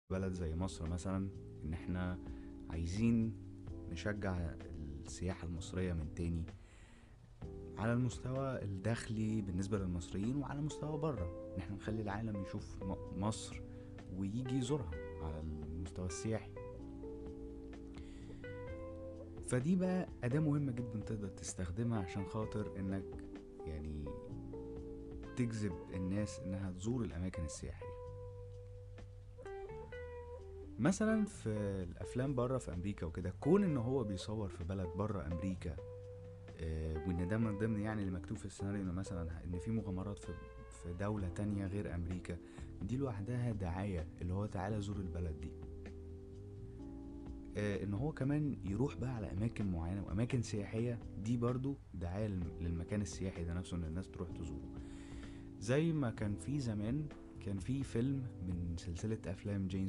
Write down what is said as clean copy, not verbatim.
بلد زي مصر مثلا، ان احنا عايزين نشجع السياحة المصرية من تاني على المستوى الداخلي بالنسبة للمصريين، وعلى مستوى بره ان احنا نخلي العالم يشوف مصر ويجي يزورها على المستوى السياحي. فدي بقى أداة مهمة جدا تقدر تستخدمها عشان خاطر انك يعني تجذب الناس انها تزور الاماكن السياحية. مثلا في الافلام بره في امريكا وكده، كون ان هو بيصور في بلد بره امريكا، وان ده من ضمن يعني اللي مكتوب في السيناريو انه مثلا ان في مغامرات في دولة تانية غير امريكا، دي لوحدها دعاية اللي هو تعالى زور البلد دي. ان هو كمان يروح بقى على اماكن معينة واماكن سياحية، دي برضو دعاية للمكان السياحي ده نفسه ان الناس تروح تزوره. زي ما كان في زمان كان في فيلم من سلسلة افلام جيمس